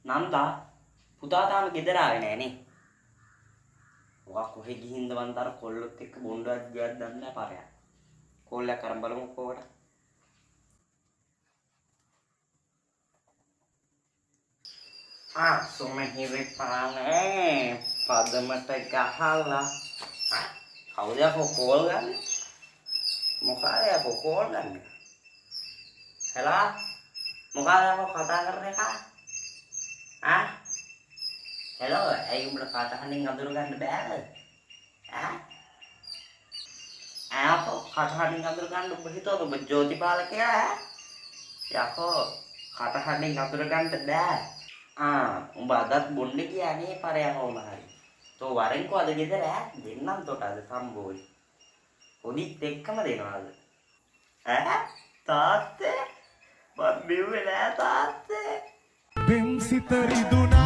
නන්දා පුතා තාම ගෙදර ආවේ නෑ නේ. ඔයා කොහෙ ගිහින්ද වන්ද අර කොල්ලොත් එක්ක බොණ්ඩවත් ගියත් දන්නේ නෑ පාරයක්. කෝල් එකක් අරන් බලමු කොහොමද. ආ සොමහිරි පානේ පදමට ගහලා. කවුද යකෝ කෝල් ගන්න? මොකාද යකෝ කෝල් ගන්න? හෙලා මොකාද යකෝ කතා කරන එක? ආ හෙලෝ, ඇයි උඹට කටහඬින් අඳුර ගන්න බෑද? ඈ ඈ යකෝ කටහඬින් අඳුර ගන්න උඹ හිතුවද උඹ ජෝතිපාල කියලා? ඈ යකෝ කටහඬින් අඳුර ගන්න බෑ. ආ උඹ අදත් බොන්න ගියා නේ පරයන් ඕම හරි. තෝ වරෙන්කෝ අද ගෙදර ඈ දෙන්නම් තොට අද සම්බෝයි. පොඩිත් එක්කම දෙනවාද? ඈ තාත්තේ මං බිව්වේ නෑ තාත්තේ. පෙම් සිත රිදුනා.